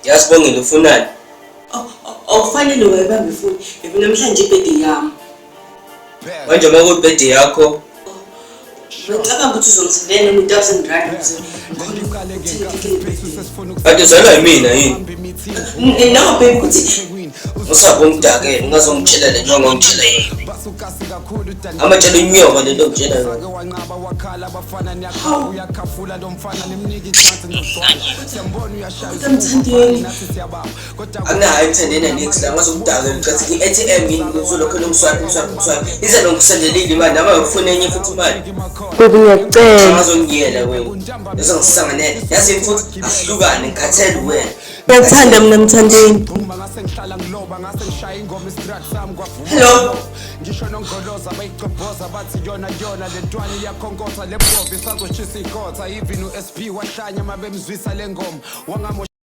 Yasibongile ufunani? Awufanele wayibamba ifoni. Yebo namhlanje ibhede yami. Manje uma kuyibhede yakho Ngicabanga ukuthi uzongisendela noma R1000 ukuze ngikhone ukuthenga ithikithi lebhede. Kanti uzalwa yimina yini? No baby ukuthi Usabe ungidakele ungazongitshela le nto ongitshela yona. Amatshela inyoka le nto ongitshela yona. Hawu. Kodwa Mthandeni. Akunahayi emthandeni anix la ngazokudakela ngicathi i-ATM yini uzolokhu ngiswipe ngiswipe ngiswipe. Ize nongisendelile imali nami ngifuna enye futhi imali. Baby ngiyakucela. Ngazongiyela wena. Bese ngisanganele. Yazi futhi ahlukane ngikhathele wena. Ngiyakuthanda mina Mthandeni. Hello. Ngisho nongoloza bayigcobhoza bathi yona yona le ntwana iyakhonkotha le bhovi isazoshisa inkotha even u-sp wahlanya mabemzwisa le ngoma wangamosha.